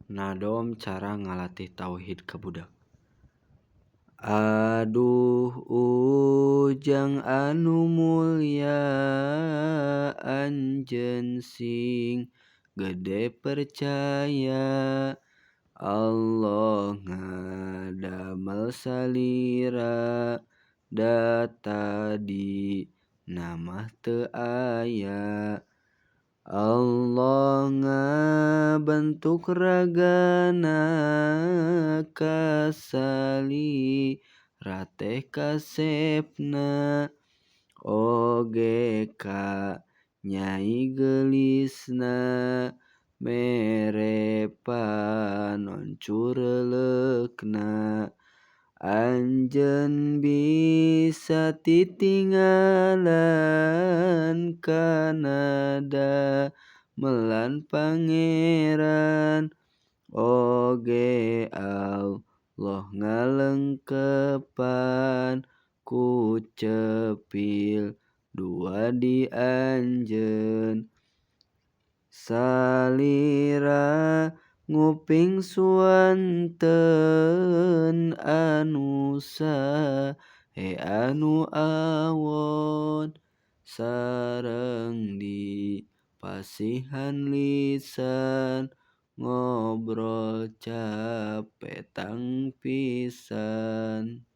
Nadom cara ngalatih tauhid ka budak. Aduh ujang anu mulya anjeun sing gede percaya Allah ngadamel salira da tadina mah teu aya. Allah ngabentuk ragana ka salira teh kasepna oge ka nyai geulisna mere panon cureuleukna. Anjeun bisa titinggalan kana damelan Pangeran oge Allah ngalengkepan ku cepil dua di anjeun. Salira nguping suanten anu sae anu awon sareng dipasihan lisan ngobrol capetang pisan.